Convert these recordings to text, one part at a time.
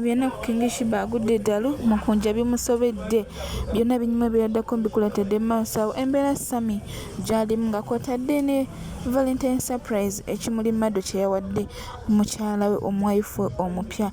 Byonna ku King Sheebah agudde eddalu, Mukunja bimusobedde. Byonna binyuma biraddako mbikuleetedde mu maaso awo. Embeera Sammy gy'alimu nga kw'otadde ne Valentine surprise ekimuli Mado kye yawadde mukyala we omuwayifu we omupya.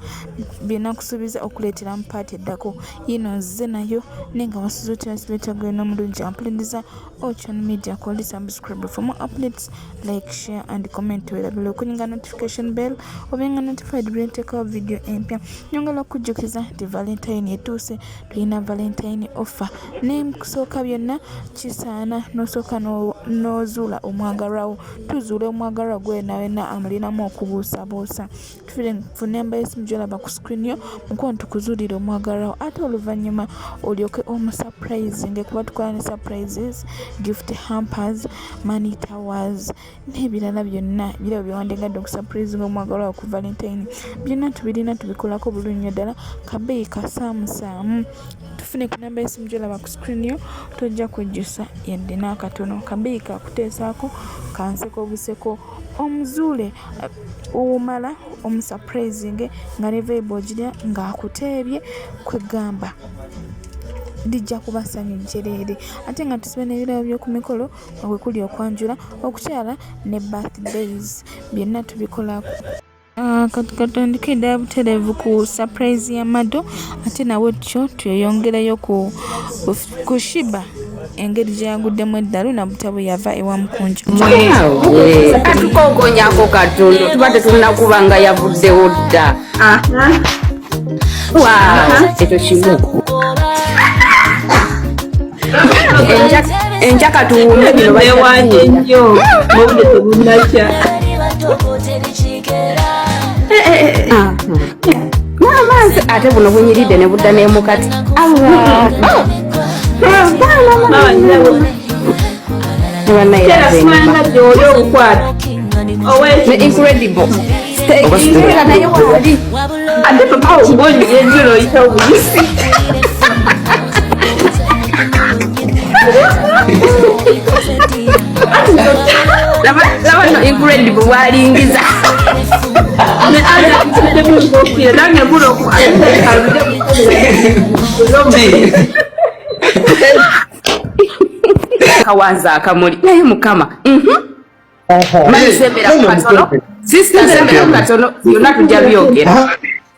Bye nakusuubiza okuleetera mu paati eddako yiino nzize nayo naye nga wasuze otya wasuze gwe n'omulungi ampuliriza Ochon Media koli subscribe for more updates like share and comment werabira okunyinga notification bell obenga notified bwe nteekawo video empya nyongera okujjukiza nti valentine etuuse tulina valentine offer naye mukusooka byonna kisaana n'osooka n'ozuula omwagalwawo tuzuula omwagalwa gwe nawena amulinamu okubuusabuusa Tufune namba y'essimu gy'olaba ku screen yo mukwano tukuzuulire omwagalwa wo ate oluvannyuma olyoke omusurprisinge kuba tukola ne surprises, gift hampers, money towers n'ebirala byonna ebirabo bye wandyagadde okusurprisinga omwagalwa wo ku valentine byonna tubirina tubikolako bulungi nnyo ddala kabeeyi kasaamusaamu. Tufune ku namba y'essimu gy'olaba ku screen yo tojja kwejjusa yadde n'akatono kabeeyi kakuteesaako kanseko buseko. Omuzuule omala omusurprisinge nga ne vibe ogirya ng'akuteebye kwegamba lijja kuba ssanyu jjereere ate nga tusibe n'ebirabo by'oku mikolo nga kwe kuli okwanjula, okukyala ne birthdays byonna tubikolako. Ah, kati katandike ddala butereevu ku surprise ya Mado ate nawe tutyo tweyongereyo ku, ku Shiba engeri gye yaguddemu eddalu na butya bwe yava ewa Mukunja. Katukokonyako katono tuba tetunakuba nga yavuddewo dda. Ekyo kimu. Enkya katuwume bino Newanye nnyo obudde tebunakya. Maama nze ate buno bunyiridde ne budda nemukati. Incredible. Naye wali ate papa ombonyi enjula oyita obuyisi. Laba no incredible bwalingiza. Nange mbula kawanza akamuli naye mukama malisembera katono sister sembera katono byonna tujja byogera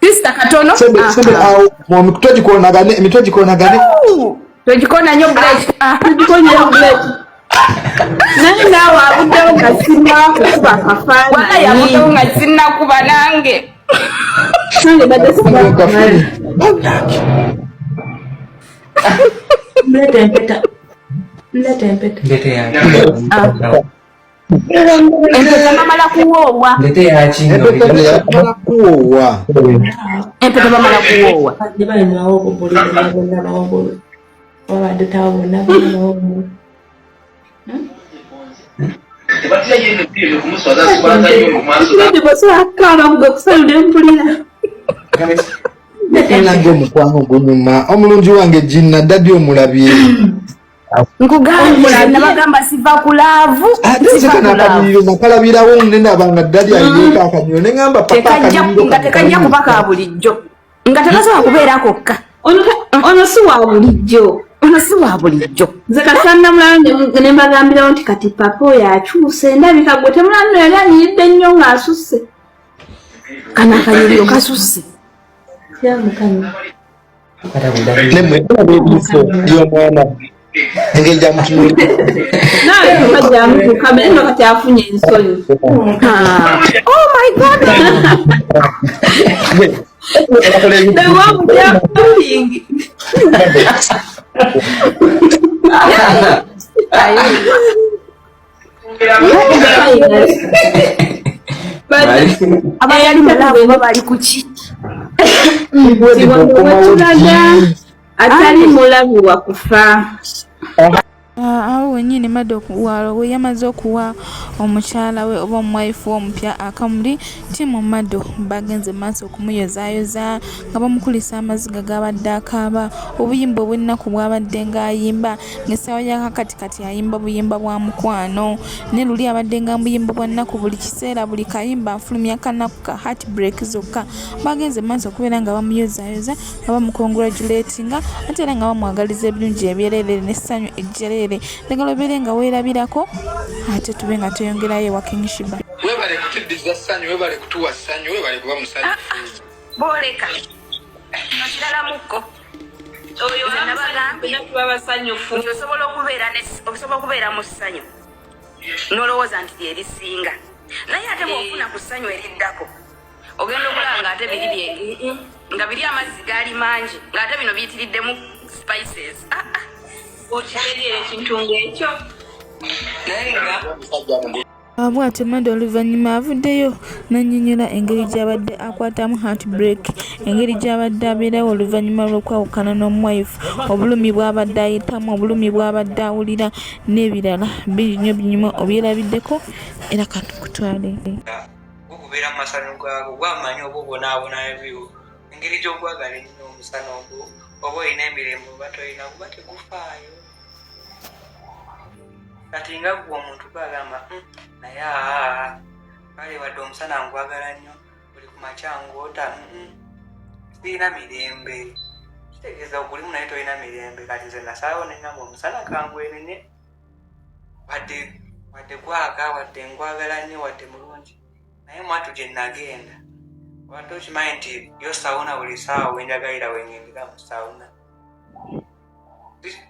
sister katono emitwe gikonagane emitwe gikonagane togikona nnyo break naye naawe avuddewo nga sinnakukuba kafaananyi wala yavuddewo nga sinnakuba nange nange badde Kafaananyi. Mlete empeta, mlete empeta. Ndete yaki. Empeta bamala kuwoowa. Ndete yaki. Bamala kuwoowa. Empeta bamala kuwoowa. Ne bali mubawo obuli bonna bonna bawo babadde tawo bonna bonna bawo obuli. Nange omukwano gunyuma omulungi wange Gina daddy omulabye. Nkugambye nabagamba siva ku love. Ate nze kano akanyiriro nakalabirawo nendaba nga daddy aliyeko akanyiriro ne ŋŋamba papa akanyiriro nga tekajja kuba ka bulijjo nga tekasobola kubeera kokka. Ono si wa bulijjo. Ono si wa bulijjo. Nze kasita namulaba ne mbagambirawo nti kati papa oyo akyuse endabika gwe temulaba nno yali anyiridde nnyo ng'asusse. Kano akanyiriro kasusse. Kyamukama. Nemwe eriiso ly'omwana engeri gyamutunuulira. Naawe papa gyamutuuka naye nno kati afunye ensonyi. Oh my God. The one jumping. Abayali mu love bo bali ku ki? Wetulaga atali mulabi wa kufa. Awo wennyini Mado we yamaze okuwa omukyala we oba omuwayifu we omupya akamuli, ttiimu Mado bagenze mu maaso okumuyozaayoza nga bamukulisa amaziga g'abadde akaaba, obuyimba obw'ennaku bw'abadde ng'ayimba ng'essaawa ya kaakati kati ayimba buyimba bwa mukwano ne luli abadde nga buyimba bwa nnaku buli kiseera buli kayimba afulumya kanaku ka heartbreak zokka. Bagenze mu maaso okubeera nga bamuyozaayoza nga bamukongratulatinga ate era nga bamwagaliza ebirungi ebyereere n'essanyu ejjereere. Njagala obeere nga weerabirako ate tube nga tweyongerayo ewa King Shiba. Webale kutuddiza ssanyu, webale kutuwa ssanyu, webale kuba musanyufu. Ah, booleka kino kirala mukko oyo Nze nabagambye tuba basanyufu nti osobola okubeera mu ssanyu n'olowooza nti lyerisinga, naye ate bw'ofuna ku ssanyu eriddako ogenda okulaba ng'ate biri bye nga biri amazzi gaali mangi ng'ate bino biyitiriddemu spices. Ah, ah. Okitegeera ekintu ng'ekyo. Naye nga Bw'atyo Mado oluvannyuma avuddeyo n'annyonnyola engeri gy'abadde akwatamu heartbreak, engeri gy'abadde abeerawo oluvannyuma lw'okwawukana n'omuwayifu, obulumi bw'abadde ayitamu, obulumi bw'abadde awulira n'ebirala bingi nnyo binyuma obyerabiddeko era katukutwale. Gukubeera mu masanyu gaago gwamanyi oba obonaabona byo engeri gy'ogwagala ennyo omusana ogwo, oba olina emirembe oba tolina, kuba tegufaayo. Kati nga gwe omuntu gwagamba, naye aa kale wadde omusana ngwagala nnyo, buli ku makya ngwota, sirina mirembe." Kitegeeza ogulimu naye tolina mirembe. Kati nze nasalawo neŋŋamba omusana kangwenenye, wadde gwaka, wadde ngwagala nnyo, wadde mulungi, naye mwatu gye nagenda obadde okimanyi nti yo sauna buli saawa wenjagalira wengendera mu sauna.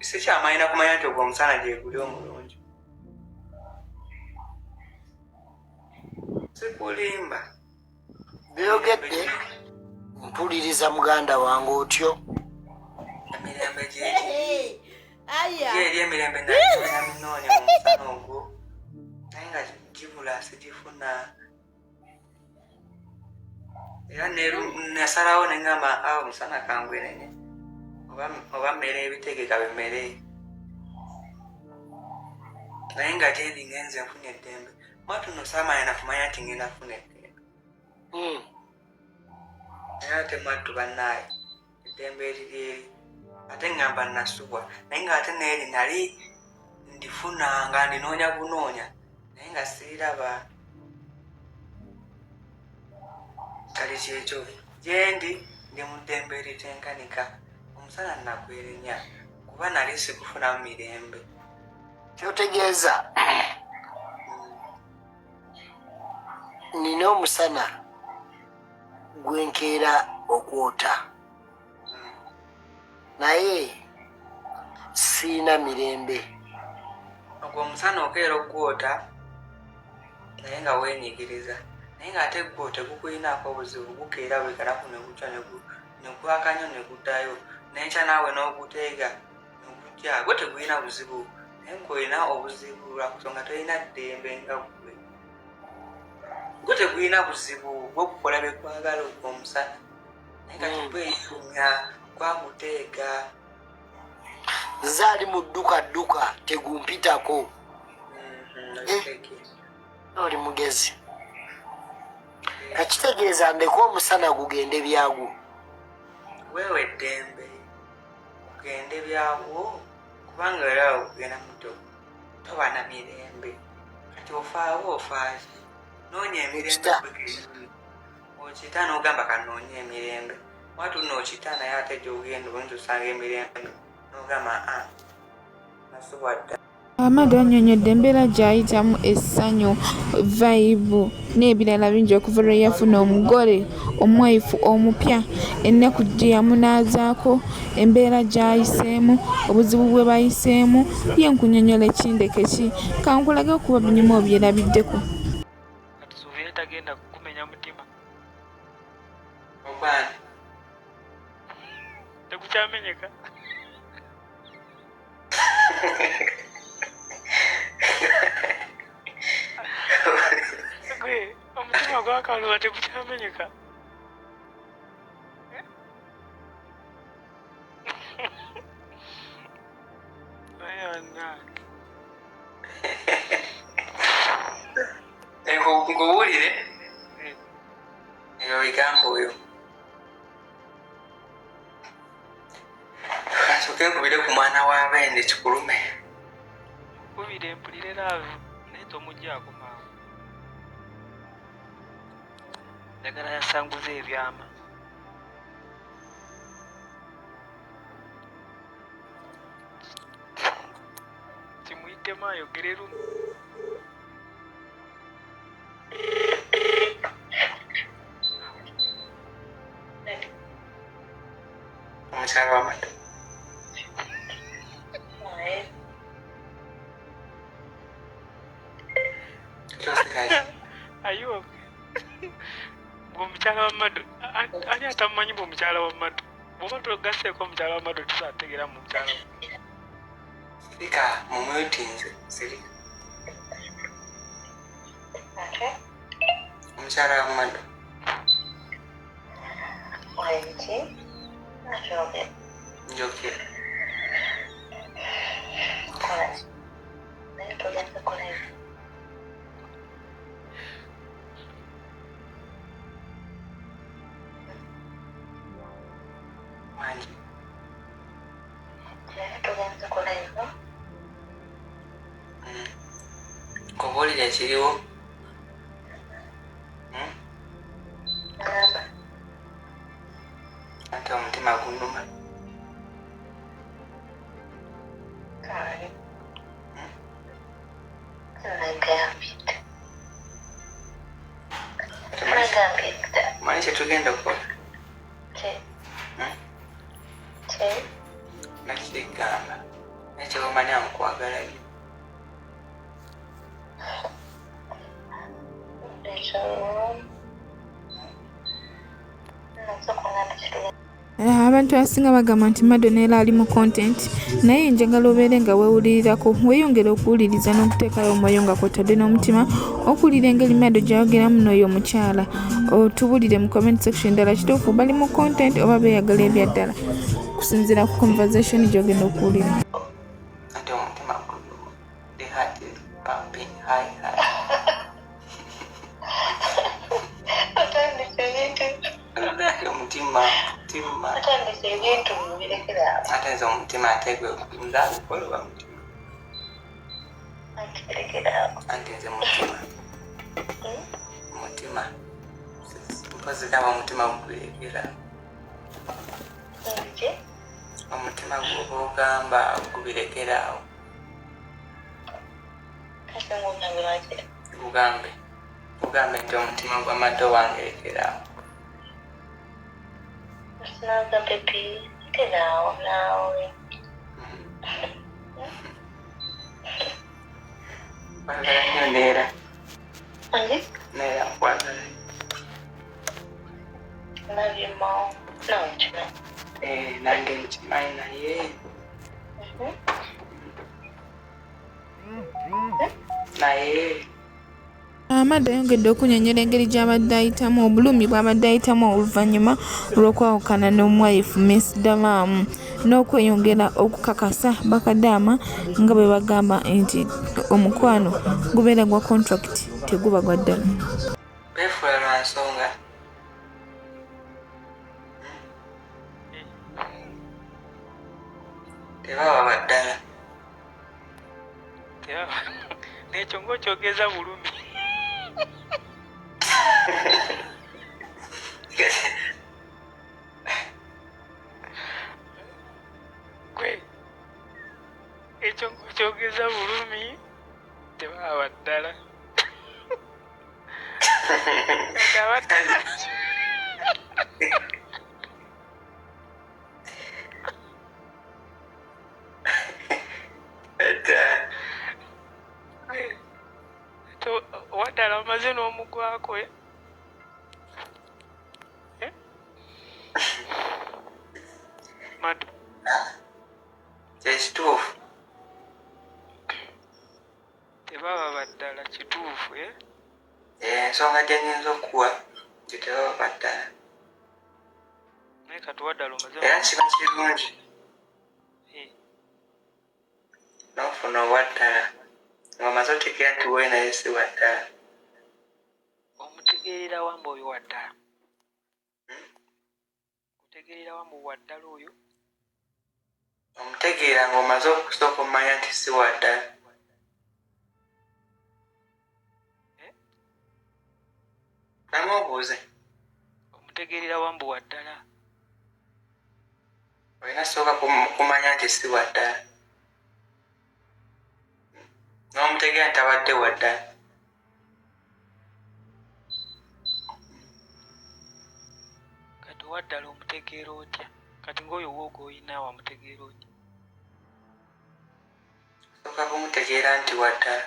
Sikyamanyi nakumanya nti ogwo omusana gyeguli omulungi. Sikulimba. Byogedde mpuliriza, muganda wange, otyo. Emirembe gyeri eri, emirembe naminoonya mu musana ogwo, naye nga gibula, sigifuna. Era nasalawo neŋŋamba awo omusana kangwenene oba mmere ebitegeka bimere, naye nga gyendi ngenze nfunye eddembe. Mwatu no saamanya nakumanya nti ngenda kufuna eddembe. Naye ate mwattu bannaaye eddembe eriri eri, ate ŋŋamba nasubwa, naye ng'ate neeri nali ndifuna nga ndinoonya bunoonya, naye nga siiraba. Kale kyekyo, gyendi ndi mu ddembe eritenkanika. Omusana nagwerenya kuba nali sigufunamu mirembe. Kyotegeeza nina omusana gwenkeera okwota, naye siina mirembe. Ogwo omusana okeera okugwota naye nga weenyigiriza, naye ng'ate gwo tegukuyinaako obuzibu. Gukeera buli kanaku ne gukya ne gwaka nnyo ne guddayo n'enkya, naawe n'oguteega ne gujja. Gwe tegulina buzibu, naye gwe olina obuzibu lwakusonga tolina ddembe nga ggwe. Gwe tegulina buzibu, gwe gukola bye gwagala ogwo omusana, naye kati gweyumya gwaguteega. Nze ali mu dduka dduka tegumpitako. Oli mugezi. Kakitegeeza ndeke omusana gugende byagwo. Weewa eddembe gugende byagwo, kubanga era ogenda muto toba na mirembe. Kati ofaawo ofaaki? Noonya emirembe. Okita. Gwe kennyini. Okita n'ogamba kanoonye emirembe. Watu nookita, naye ate gyogenda oyinza osanga emirembe n'ogamba, a nasubwa dda. Amado annyonnyodde embeera gy'ayitamu, essanyu, vibe n'ebirala bingi okuva lwe yafuna omugole omwayifu omupya, ennaku gye yamunaazaako, embeera gy'ayiseemu, obuzibu bwe bayiseemu. Ye nkunnyonnyola ekindeke ki? Kankulage okuba binyuma obyerabiddeko. Katusuubire tagenda kukumenya mutima. Ogwani? Tegukyamenyeka. Gwe omutima gwakaluba, tegukyamenyeka. Naye bannange. Nkubuulire ebyo bigambo oyo. Kansooke nkubire ku mwana wa bendi kikulume. Nkubire mpulire laavu naye tomuggyako mangu. Njagala yasanguza ebyama. Kimuyitemu ayogere lumu. Omukyala w'amata. Are you okay? Omukyala wa Mado, ani atamumanyi mbu omukyala wa Mado? Bw'oba togasseeko omukyala wa Mado tusobola kutegeera mu mukyala wa. Sirika, mumuyutinze, sirika. Omukyala wa Mado. Njogera. Wangi. Nkubuulire ekiriwo. Anti omutima gunnuma. Omanyi kye tugenda okukola? Nakigamba naye kyewomanya nkwagala nnyo. Abantu abasinga bagamba nti Mado neera ali mu content, naye njagala obeere nga weewulirirako, weeyongere okuwuliriza n'okuteekayo omwoyo nga kw'otadde n'omutima okuwulira engeri Mado gy'ayogeramu n'oyo omukyala. Otubulire mu comment section ddala kituufu bali mu content oba beeyagala ebya ddala kusinziira ku conversation gy'ogenda okuwulira. Anti omutima gunnuma. The heart is pumping high high. Omutima mutima. Ate nze omutima ate gwe nze agukola oba mutima? Anti nze mutima. Mutima. Mpozi gamba omutima gukurekera. Omutima gwoba ogamba gubirekera awo. Gugambe. Gugambe nti omutima gwa Mado wange lekera awo. Nkwagala nnyo neera. Neera nkwagala nnyo. Nange nkimanyi naye. Naye. Amado ayongedde okunnyonnyola engeri gy'abadde ayitamu obulumi bw'abadde ayitamu oluvannyuma lw'okwawukana n'omuwayifu Miss Dalaamu n'okweyongera okukakasa bakadaama nga bwe bagamba nti omukwano gubeera gwa contract teguba gwa ddala. Beefuula lwa nsonga. Tebaba ba ddala. Nekyo ng'okyogeza bulumi. Gwe ekyo ng'okyogeza bulumi tebaba ddala. Kati abaddala Waddala omaze n'omugwako eh? Eh? Madu. Kyekituufu. Tebaba baddala kituufu eh? Ensonga gye nnyinza okukuwa nti tebaba baddala. Naye kati waddala omaze Era kiba kirungi n'ofuna owaddala ng'omaze otegeera nti wooli naye si waddala. Otegeerera wa mbu oyo wa ddala? Otegeerera wa mbu wa ddala oyo? Omutegeera ng'omaze okusooka omumanya nti si wa ddala. Eh? Ddamu obuuze. Omutegeerera wa mbu wa ddala? Olina sooka kumanya nti si wa ddala. N'omutegeera nti tabadde wa ddala. Kati owa ddala omutegeera otya? Kati ng'oyo wo gw'olina wamutegeera otya? Osooka kumutegeera nti wa ddala.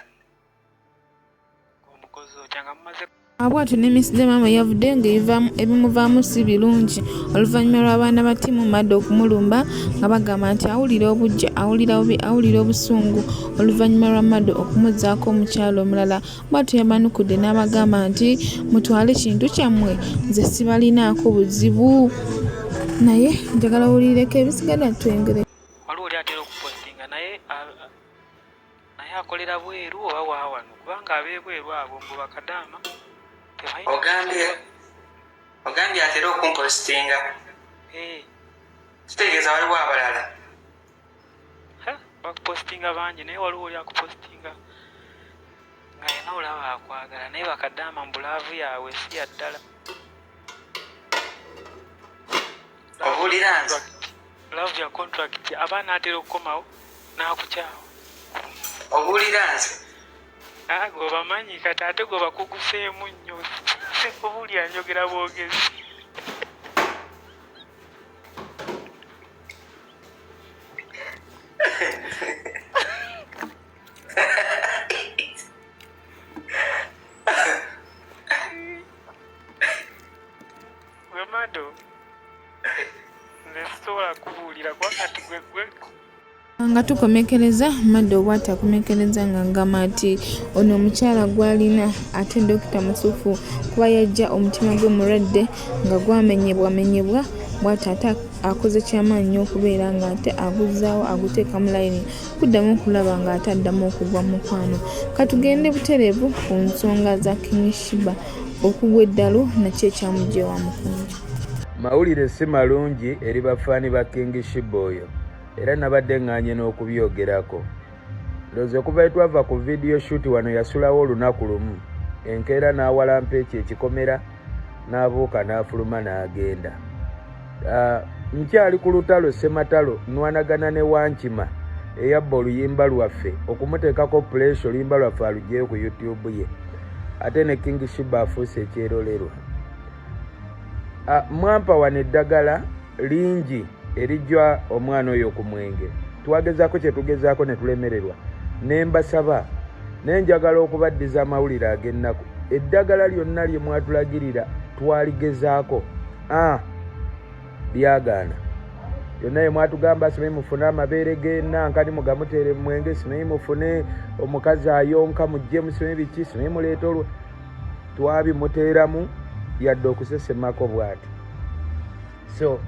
Ng'omukoze otya nga mumaze Bwatyo ne Miss Jemima yavuddeyo ng'ebimuvaamu si birungi oluvannyuma lw'abaana ba ttiimu Mado okumulumba nga bagamba nti awulira obuggya, awulira bubi, awulira obusungu oluvannyuma lwa Mado okumuzzaako omukyala omulala. Bwatyo yabaanukudde n'abagamba nti mutwale kintu kyammwe nze sibalinaako buzibu naye njagala owulirireko ebisigadde tweyongere. Waliwo oli atera okupositinga naye naye akolera bweru oba wa wano kubanga ab'ebweru abo mbu bakadaama tebalina Ogambye ogambye atera okumpositinga. Eh. Kitegeeza waliwo abalala. Ha, bakupositinga bangi naye waliwo oli akupositinga nga yena olaba akwagala naye bakadaama mbu laavu yaabwe si ya ddala. Obuulira nze. Love ya contract aba anaatera okukomawo n'akukyawa. Obuulira nze. Ah, gwe obamanyi kati ate gwe bakuguseemu nnyo. Sikubuulira njogera bwogezi. Gwe Mado, nze sisobola kubuulira kuba kati gwe gwe Nga tukomekereza, Mado bw'atyo akomekereza ng'agamba nti ono omukyala gw'alina ate dokita musufu kuba yaggya omutima gwe mulwadde nga gwamenyebwamenyebwa bw'atyo ate akoze kyamaanyi nnyo okubeera ng'ate aguzzaawo aguteeka mu layini kuddamu okulaba ng'ate addamu okugwa mu mukwano. Katugende butereevu ku nsonga za King Sheebah okugwa eddalu naki ekyamuggya ewa Mukunja. Mawulire si malungi eri bafaani ba King Sheebah oyo era nabadde ŋŋaanye n'okubyogerako. Ndowooza okuva lwe twava ku vidiyo shoot wano yasulawo olunaku lumu, enkeera n'awalampa ekyo ekikomera n'abuuka n'afuluma n'agenda. Ah, nkyali ku lutalo ssematalo nnwanagana ne Wankima eyabba oluyimba lwaffe okumuteekako puleesa oluyimba lwaffe alugyeyo ku YouTube ye ate ne King Sheebah afuuse ekyerolerwa. Ah, mwampa wano eddagala lingi erijja omwana oyo ku mwenge twagezaako kye tugezaako ne tulemererwa ne mbasaba naye njagala okubaddiza amawulire ag'ennaku eddagala lyonna lye mwatulagirira twaligezaako a lyagaana byonna bye mwatugamba simanyi mufune amabeere g'enankani mugamuteere mu mwenge simanyi mufune omukazi ayonka muggyemu simanyi biki simanyi muleete olwo twabimuteeramu yadde okusesemako bw'ati so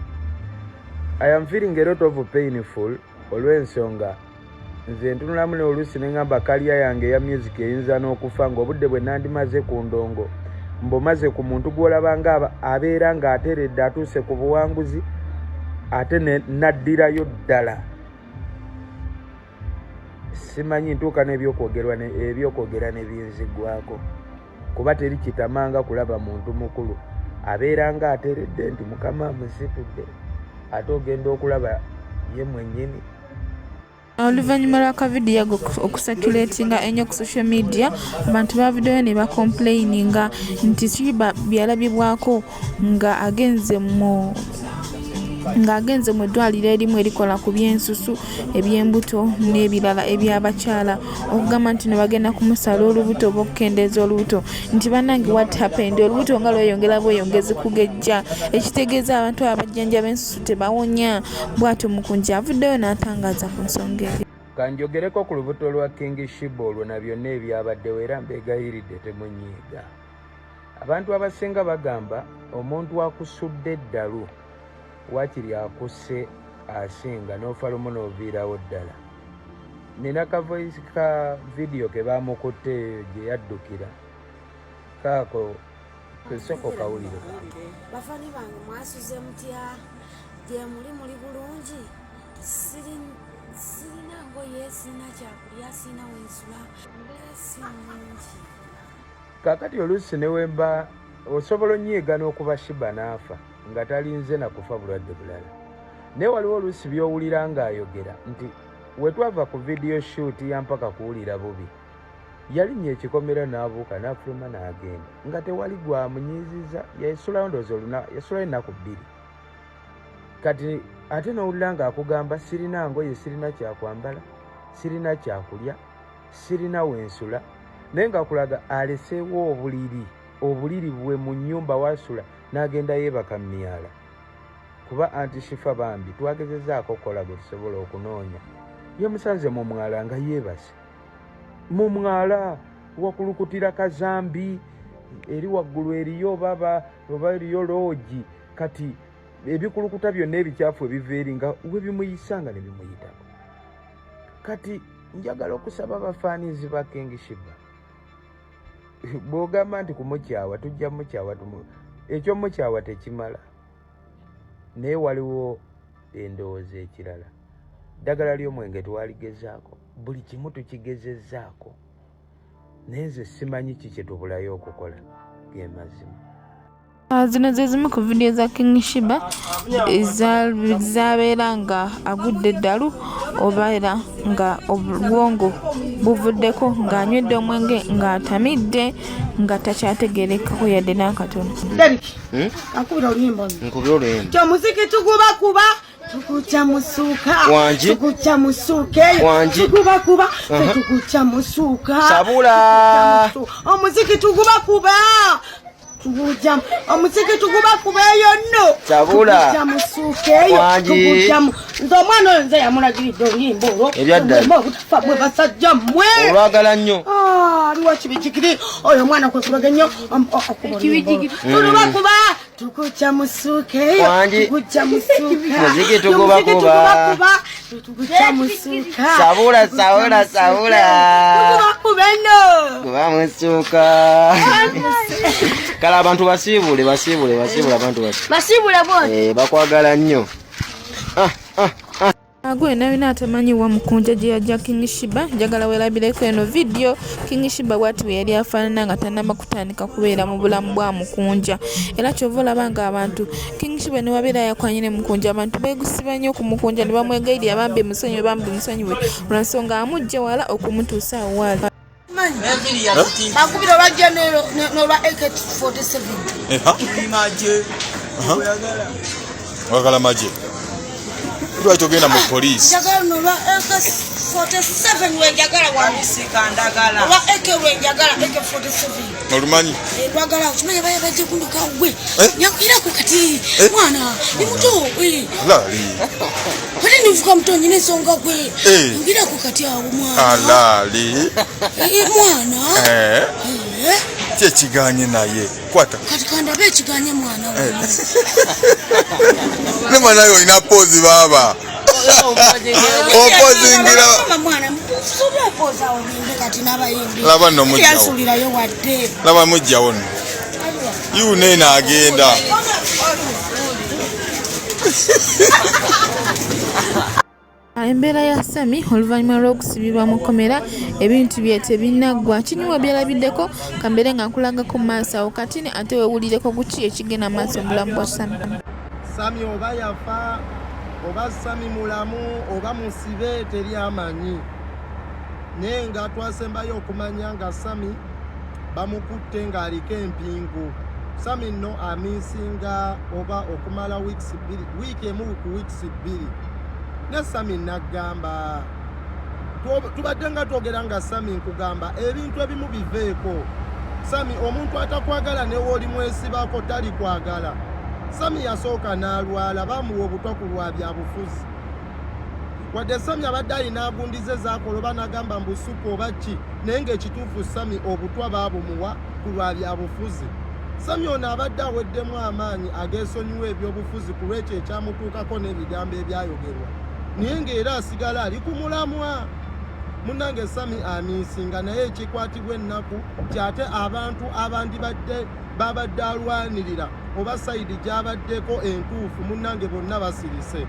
i am feeling a lot of painful olw'ensonga nze ntunulamu ne oluusi ne ngamba kaliya yange eya music eyinza n'okufa ng'obudde bwe nandimaze ku ndongo mbumaze ku muntu gw'olaba nga abeera ng'ateredde atuuse ku buwanguzi ate naddirayo ddala simanyi ntuuka n'ebyokwogerwa ebyokwogera ne binzigwako kuba teri kitamanga kulaba muntu mukulu abeera nga ateredde nti mukama amusitudde ate ogenda okulaba ye mwennyini. Oluvannyuma lwa kavidiyo ako okusaculetinga ennyo ku social media, abantu baavuddeyo ne bakompuleyininga nti Sheebah yalabibwako nga agenze mu ng'agenze mu ddwaliro erimu erikola ku by'ensusu, eby'embuto n'ebirala eby'abakyala okugamba nti no bagenda kumusala olubuto oba okukendeeza olubuto nti bannange what happened olubuto nga lweyongera bweyongezi kugejja ekitegeeza abantu abajjanjaba ensusu tebawonya bw'atyo Mukunja avuddeyo n'atangaaza ku nsonga eyo. Kanjogereko ku lubuto lwa King Sheebah olwo na byonna ebyabaddewo era mbeegayiridde temunyiiga. Abantu abasinga bagamba omuntu akusudde eddalu wakiri akusse asinga n'ofa lumu n'oviirawo ddala. Nina ka voice ka vidiyo ke baamukutte eyo gye yaddukira kaako. Sooka okawulire. Bafani bange mwasuze mutya? Gyemuli muli bulungi? Sirina ngoye, sirina kyakulya, sirina wensula, mbeera si nnungi. Kaakati oluusi ne wemba osobola onyiiga n'okuba Shiba n'afa nga talinze na kufa bulwadde bulala, naye waliwo oluusi by'owulira ng'ayogera nti we twava ku vidiyo shoot ya mpaka kuwulira bubi. Yalinnya ekikomera n'abuuka n'afuluma n'agenda nga tewali gwamunyiiziza. Yasulayo ndowooza oluna yasulayo ennaku bbiri. Kati ate n'owulira ng'akugamba sirina ngoye, sirina kyakwambala, sirina kyakulya, sirina wensula, naye ng'akulaga aleseewo obuliri, obuliri bwe mu nnyumba w'asula n'agenda yeebaka mu myala. Kuba Anti Shifa bambi twagezezaako okukola gwe tusobola okunoonya, yamusanze mu mwala nga yeebase. Mu mwala wakulukutira kazambi eri waggulu eriyo oba oba eriyo loogi, kati ebikulukuta byonna ebikyafu ebiva eri nga we bimuyisa nga ne bimuyitako. Kati njagala okusaba bafaanizi ba King Shiba, bw'ogamba nti kumukyawa tujja mukyawa, eky'omukyawa tekimala, naye waliwo endowooza ekirala. Ddagala ly'omwenge twaligezaako, buli kimu tukigezezzaako, naye nze simanyi ki kye tubulayo okukola, ge mazima. Zino ze zimu ku vidiyo za King Shiba zabeera nga agudde eddalu oba era nga obwongo buvuddeko, ng'anywedde omwenge, ng'atamidde, nga takyategeerekako yadde n'akatono. Akubira oluyimba olwo. Nkubira oluyimba. Kyomuziki tuguba kuba tukuca musuuka. Wangi. Tukuca musuuka eyo. Wangi. Tuguba kuba Aha. tukuca musuuka. Sabula. Omuziki tuguba kuba tugujamu omuziki tuguba kuba eyo nno. Sabula. Tuguja musuuka eyo. Wangi. Tugujamu. Nze omwana oyo nze yamulagiridde oluyimba olwo. Ebyaddala. Oluyimba obutafa bwe basajja mmwe. Olwagala nnyo. Ah, aliwo kibijigiri oyo omwana kwe kuloga ennyo okuba oluyimba olwo. Tuluba kuba tukuca musuuka eyo. Wangi. Tukuca musuuka. Muziki tuguba Omuziki kuba. tuguba kuba. Tukuca musuuka. Sabula, Tukuca sabula, musuuka. sabula. Tuguba kuba eno. Kuba musuuka. Kale abantu basiibule, basiibule, basiibule abantu basiibule. Basiibule bwoti. Bakwagala nnyo. Ah, ah, ah. Agwe nabina atamanyi wa mukunja gye yajja King Shiba, njagala weerabireko eno vidiyo King Shiba bw'ati bwe yali afaanana nga tannaba kutandika kubeera mu bulamu bwa mukunja. Era ky'ova olaba ng'abantu King Shiba ne wabeera yakwanye ne mukunja, abantu beegusiba nnyo ku mukunja ne bamwegayirira bambi musonyiwe, bambi musonyiwe, lwa nsonga amuggye wala okumutuusa awo waali. Bakubira olwa General n'olwa AK47. Oyagala magye? Lwaki togenda mu poliisi? Njagala luno olwa AK47 lwenjagala wano. Olwa AK lwenjagala AK47. Olumanyi? Lwagala okimanyi baya bajja kunduka gwe. Eh? Nyakirako kati Eh? mwana ni muto eh. Lali. Kati nivuka muto nyina ensonga gwe. Eh. Ngirako kati awo mwana. Alali. Eh, mwana. Eh. Eh. Ki ekiganye naye? Kwata. Kati kandabe ekiganye mwana Eh. wange. Ne mwana yo olina poozi baaba. Opozingira. Mama mwana sobola opooza awo nimbe kati n'abayimbi. Laba nno mujjawo. Yansuulirayo wadde. Laba mujjawo nno. Yuno eno agenda. Embeera ya Sammy oluvannyuma lw'okusibibwa mu kkomera ebintu bye tebinnaggwa. Kinyuwa byalabiddeko kambeere nga nkulagako mu maaso awo katini ate weewulireko ku ki ekigenda mu maaso mu bulamu bwa Sammy. Sammy oba yafa oba Sammy mulamu oba musibe teri amanyi, naye nga twasembayo okumanya nga Sammy bamukutte ng'aliko empingu. Sammy nno amiisinga oba okumala weeks bbiri, wiiki emu ku weeks bbiri. Ne Sammy naggamba tubadde nga twogera nga Sammy nkugamba ebintu ebimu biveeko. Sammy omuntu atakwagala ne w'oli mwesibako talikwagala. Sammy yasooka n'alwala bamuwa obutwa ku lwa byabufuzi. Wadde Sammy abadde alina agundize z'akola oba n'agamba mbu supu oba ki, naye ng'ekituufu Sammy obutwa baabumuwa ku lwa byabufuzi. Sammy ono abadde aweddemu amaanyi ageesonyiwa ebyobufuzi ku lw'ekyo ekyamutuukako n'ebigambo ebyayogerwa, naye ng'era asigala ali ku mulamwa. Munnange Sammy amiisinga, naye ekikwatibwa ennaku ky'ate abantu abandibadde Babadde alwanirira oba sayidi gy'abaddeko entuufu munnange bonna basirise.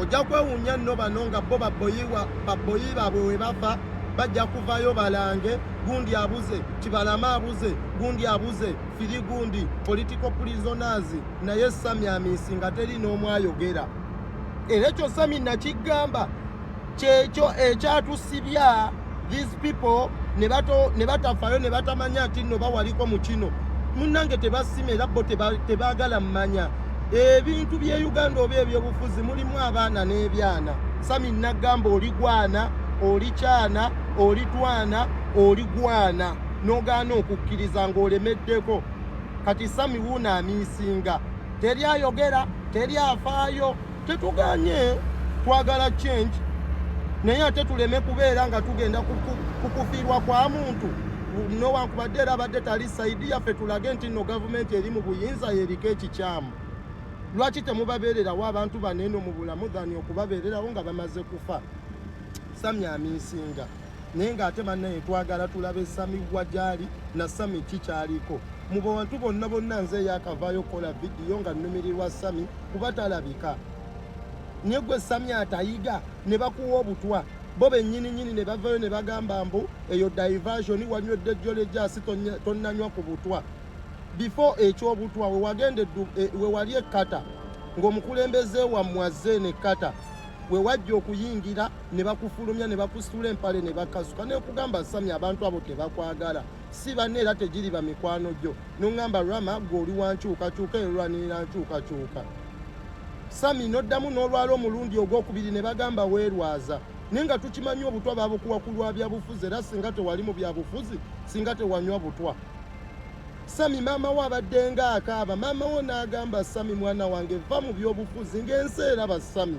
Ojja kwewuunya nno bano nga bo babboyi baabwe we bafa bajja kuvayo balange gundi abuze, Kibalama abuze, gundi abuze, firi gundi, political prisoners, naye Sami amiisi nga teri n'omu ayogera. Era ekyo Sami nakigamba kyekyo ekyatusibya these people ne batafayo ne batamanya nti nno bawaliko mu kino. Munnange tebasima era bo tebaagala mmanya. Ebintu by'e Uganda oba ebyobufuzi mulimu abaana n'ebyana. Sami nagamba oli gwana, oli kyana, oli twana, oli gwana n'ogaana okukkiriza ng'olemeddeko. Kati Sami wuuno amiisinga, teri ayogera, teri afaayo. Tetuganye, twagala change, naye ate tuleme kubeera nga tugenda ku kufiirwa kwa muntu newankubadde era abadde tali sayidi yaffe, tulage nti nno gavumenti eri mu buyinza yeriko ekikyamu. Lwaki temubabeererawo abantu bano eno mu bulamu thani okubabeererawo nga bamaze kufa? Sami amiisinga, naye ng'ate bannaye twagala tulabe Sami wa gyali na Sami ki kyaliko. Mu bantu bonna bonna nze eyakavaayo okukola vidiyo nga nnumirirwa Sami kuba talabika. Naye gwe Sami atayiga ne bakuwa obutwa bo bennyini nnyini ne bavayo ne bagamba mbu eyo diversion, wanywedde jolejasi tonnanywa ku butwa. Before eky'obutwa we wagenda we wali e Qatar ng'omukulembeze wammwe azze eno e Qatar, we wajja okuyingira ne bakufulumya ne bakusitula empale ne bakasuka ne kugamba Sami abantu abo tebakwagala, si banne era tegiriba mikwano gyo. N'oŋŋamba Rama gwe oli wa nkyukakyuka era olwanirira nkyukakyuka. Sami n'oddamu n'olwala omulundi ogwokubiri ne bagamba weerwaza, naye nga tukimanyi obutwa babukuwa ku lwa byabufuzi, era singa tewali mu byabufuzi singa tewanywa butwa. Sami maama wo abadde nga akaaba, maama wo n'agamba Sami mwana wange va mu byobufuzi ng'ensi eraba. Sami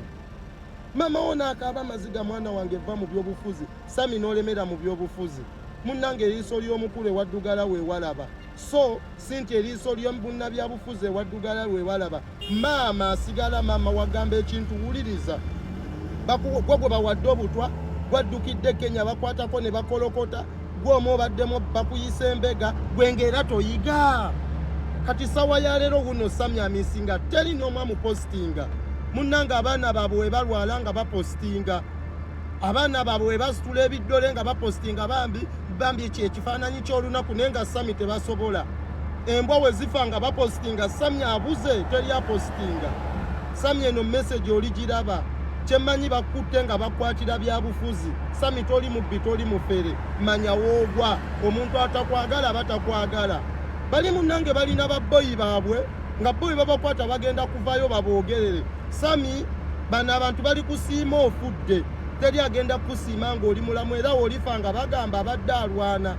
maama wo n'akaaba amaziga, mwana wange va mu byobufuzi. Sami n'olemera mu byobufuzi. Munnange eriiso ly'omukulu ewaddugala we walaba, so si nti eriiso ly'omunnabyabufuzi ewaddugala we walaba. Maama asigala maama, wagamba ekintu wuliriza. Gwe gwe bawadde obutwa gwaddukidde Kenya bakwatako ne bakolokota, gwe omu obaddemu bakuyisa embega, gwe ng'era toyiga. Kati sawa ya leero wuno Sami amisinga teri n'omu amupositinga. Munnange abaana baabwe we balwala nga bapositinga, abaana baabwe we basitula ebiddole nga bapositinga, bambi bambi ekyo ekifaananyi ky'olunaku, naye nga Sami tebasobola. Embwa we zifa nga bapositinga, Sami abuze teri apositinga. Sami eno message oligiraba, kyemmanyi bakutte nga bakwatira byabufuzi. Sami toli mubbi, toli mufere, manya woogwa. Omuntu atakwagala batakwagala. Bali munnange balina babboyi baabwe nga bboyi babakwata bagenda kuvayo baboogerere. Sami bano abantu bali kusiima ofudde, teri agenda kukusiima ng'oli mulamu, era wolifa nga bagamba abadde alwana.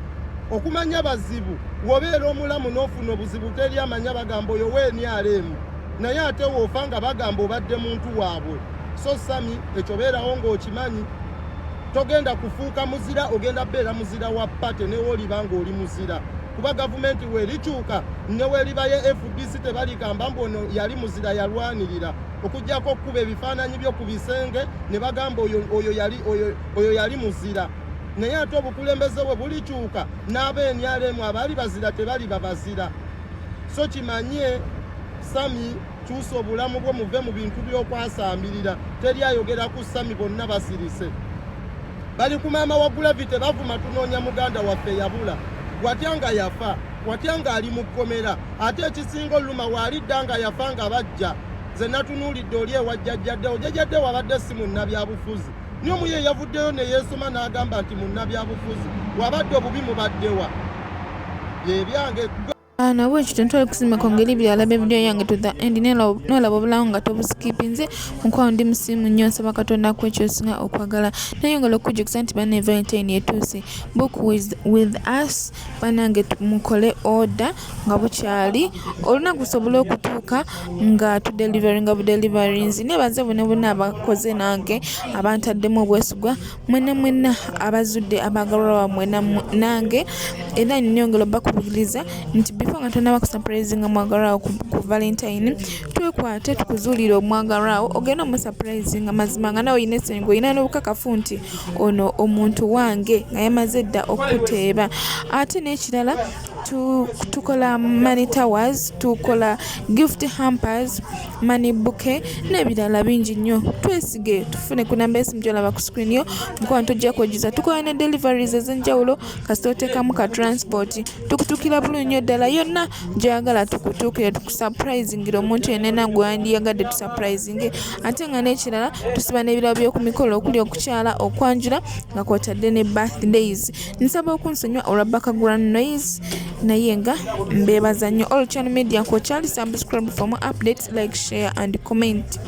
Okumanya bazibu, wobeera omulamu n'ofuna obuzibu teri amanya, bagamba oyo w'NRM, naye ate woofa nga bagamba obadde muntu waabwe. So Sami ekyo beerawo ng'okimanyi, togenda kufuuka muzira, ogenda beera muzira wa pate newooliba ng'oli muzira, kuba gavumenti weerikyuka neweriba ye FDC tebaligamba mbu ono yali muzira yalwanirira, okuggyako okukuba ebifaananyi byo ku bisenge ne bagamba oyo yali muzira. Naye ate obukulembeze bwe bulikyuka n'aba NRM abaali bazira tebaliba bazira. So kimanye Sami, kyusa obulamu bwo, muve mu bintu by'okwasambirira. Teri ayogera ku Sami, bonna basirise, bali ku maama wa Gravity bavuma, tunoonya muganda waffe yabula, watya nga yafa, watya nga ali mu kkomera. Ate ekisinga oluma waalidda nga yafa nga bajja. Nze natunuulidde oli ewa jjajjaddewo, jjajjaddewo abadde si munnabyabufuzi, naye omuye yavuddeyo ne yeesoma n'agamba nti munnabyabufuzi. Wabadde obubi mubaddewa byebyange. Nabwe ekyo ntwale kusimako ngeri birala be video yange to the end, nolaba obulamu nga tobuskipinze. Mukwano ndi musiimu nnyo, nsaba Katonda akuwe ky'osinga okwagala. Nayongera okukujjukiza nti banne Valentine etuuse, book with us bannange, mukole order nga bukyali olunaku lusobole okutuuka nga tudeliveringa budeliverings. Nebaze bonna bonna abakoze nange, abantaddemu obwesigwa, mwenna mwenna abazudde abaagalwa bammwe nange. Era nnyongera obakubiriza nti before nga tonaba kusurprisinga mwagalwa wo ku Valentine, twekwate tukuzuulire omwagalwa wo ogenda omusurprisinga mazima nga nawe olina essanyu, olina n'obukakafu nti ono omuntu wange nga yamaze dda okukuteeba. Ate n'ekirala Tukola money towers, tukola gift hampers, money bouquet n'ebirala bingi nnyo. Twesige, tufune ku namba y'essimu gy'olaba ku screen yo. Mukwano, tojja kwejjusa. Tukola ne deliveries ez'enjawulo. Kasita oteekamu ka transport, tukutuukira bulungi nnyo ddala yonna gy'oyagala tukutuukire, tukusurprisingira omuntu yenna gwe wandiyagadde tusurprisinge. Ate nga n'ekirala, tusiba n'ebirabo by'oku mikolo okuli okukyala, okwanjula, nga kwotadde ne birthdays. Nsaba okunsonyiwa olwa background noise, naye nga mbeebaza nnyo. All Channel Media kwokyali, subscribe for more updates, like, share and comment.